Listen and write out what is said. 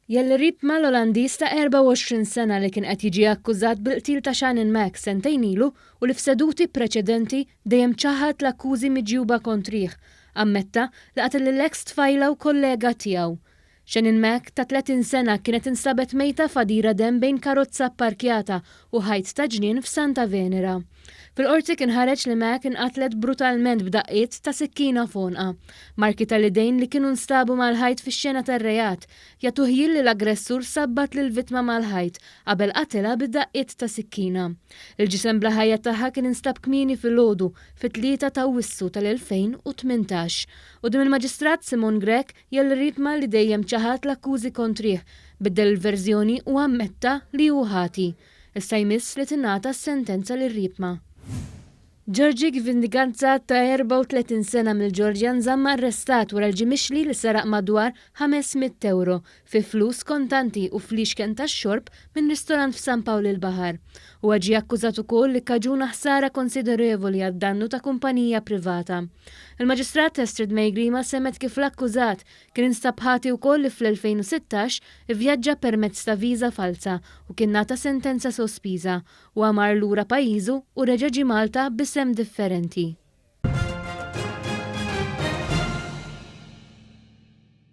Jelle Riepma l-Olandiż ta' 24 sena li kien qed jiġi akkużat bil-qtil ta' Shannon Mack sentejn ilu u li f'seduti preċedenti dejjem ċaħad l-akkużi miġjuba kontrih, ammetta li qatel lill-eks tfajla u kollega tiegħu. Shannon Mack, ta' 30 sena, kienet instabet mejta f'għadira demm bejn karozza pparkjata u ħajt ta' ġnien f'Santa Venera. Fil-Qorti kien ħareġ li Mack inqatlet brutalment b'daqqiet ta' sikkina f'għonqha. Marki tal-idejn li kienu nstabu mal-ħajt fix-xena tar-reat jagħtu ħjiel li l-aggressur sabbat lill-vittma mal-ħajt qabel qatilha bid-daqqiet ta' sikkina. Il-ġisem bla ħajja tagħha kien instab kmieni filgħodu fit-3 ta' Awwissu tal-2018. Quddiem il-Maġistrat Simone Grech Jelle Riepma li dejjem ċaħad l-akkużi kontrih, biddel il-verżjoni u ammetta li hu ħati. Issa jmiss li tingħata s-sentenza lil Riepma. Georgi Gvindigadze ta' 34 sena mill-Ġorġja nżamm arrestat wara li ġie mixli li seraq madwar 500 ewro fi flus kontanti u fliexken tax-xorb minn ristorant f'San Pawl il-Baħar. Huwa ġie akkużat ukoll li kkaġuna ħsara konsiderevoli għad-dannu ta' kumpanija privata. Il-Maġistrat Astrid May Grima semgħet kif l-akkużat kien instab ħati wkoll li fl-2016 ivvjaġġa permezz ta' viża falza u kien ngħata sentenza sospiża. Huwa mar lura pajjiżu u reġa' ġie Malta b'isem differenti.